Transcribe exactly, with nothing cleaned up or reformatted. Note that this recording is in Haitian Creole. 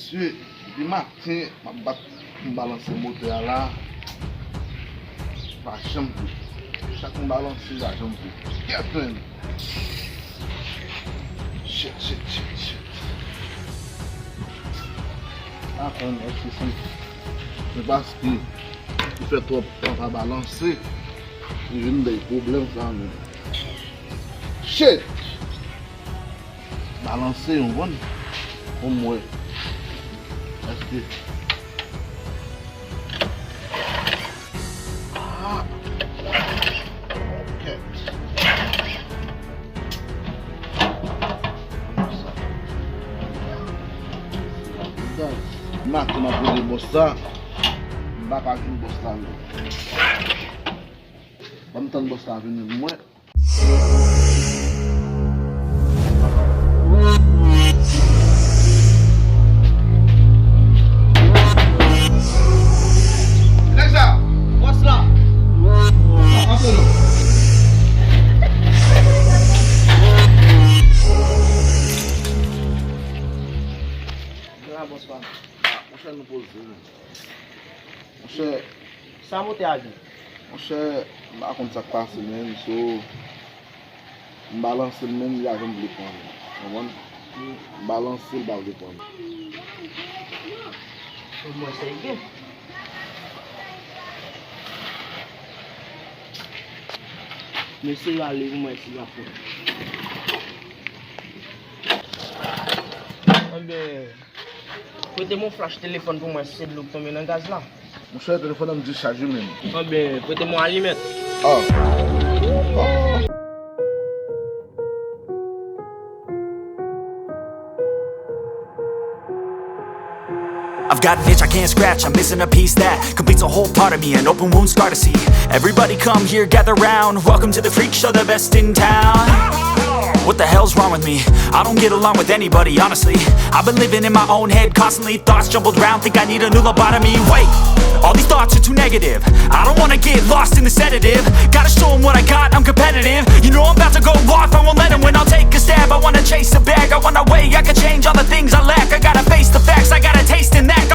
Mesye, depi maten, m ap bat pou m balanse motè a la. Pa janm vle. Chak m balanse, li pa janm vle. Kèt, menn. Shit, shit, shit, shit. Pa konn èske se, se paske li fè twòp tan pa balanse, li vin bay pwoblèm sa menm. Shit! Balanse yon bon pou m wè. Èske. Ah! Ok. Maten m ap rele bòs la. M pa ka jwenn bòs la menm. Ban m tann bòs la vini pou mwen. Nèg sa, bòs la. Antre non. Gen la, bòs pa. Ah, monchè, nou poze, non. Monchè. Sa motè a gen? Monchè, m pa konn sa k pase, menn, so, m balanse l menm, li pa janm vle pran l. Konprann? M balanse l, li pa vle pran l. Pou mwen, sa l gen. Mesye yo ale pou mwen si y ap pran. Anben, prete m yon flash telefòn pou mwen, si se dlo k tonbe nan gaz la. Monchè, telefòn nan m dichaje menm. Anben, prete m yon alimèt. Ah. Ah. I've got an itch I can't scratch, I'm missing a piece that completes a whole part of me, an open wound scar to see. Everybody come here, gather round, welcome to the freak show, the best in town. What the hell's wrong with me? I don't get along with anybody, honestly. I've been living in my own head, constantly thoughts jumbled round, think I need a new lobotomy. Wait, all these thoughts are too negative. I don't wanna get lost in the sedative. Gotta show 'em what I got, I'm competitive. You know I'm about to go off, I won't let 'em win. I'll take a stab, I wanna chase a bag. I want a way I can change all the things I lack. I gotta face the facts, I got a taste in that.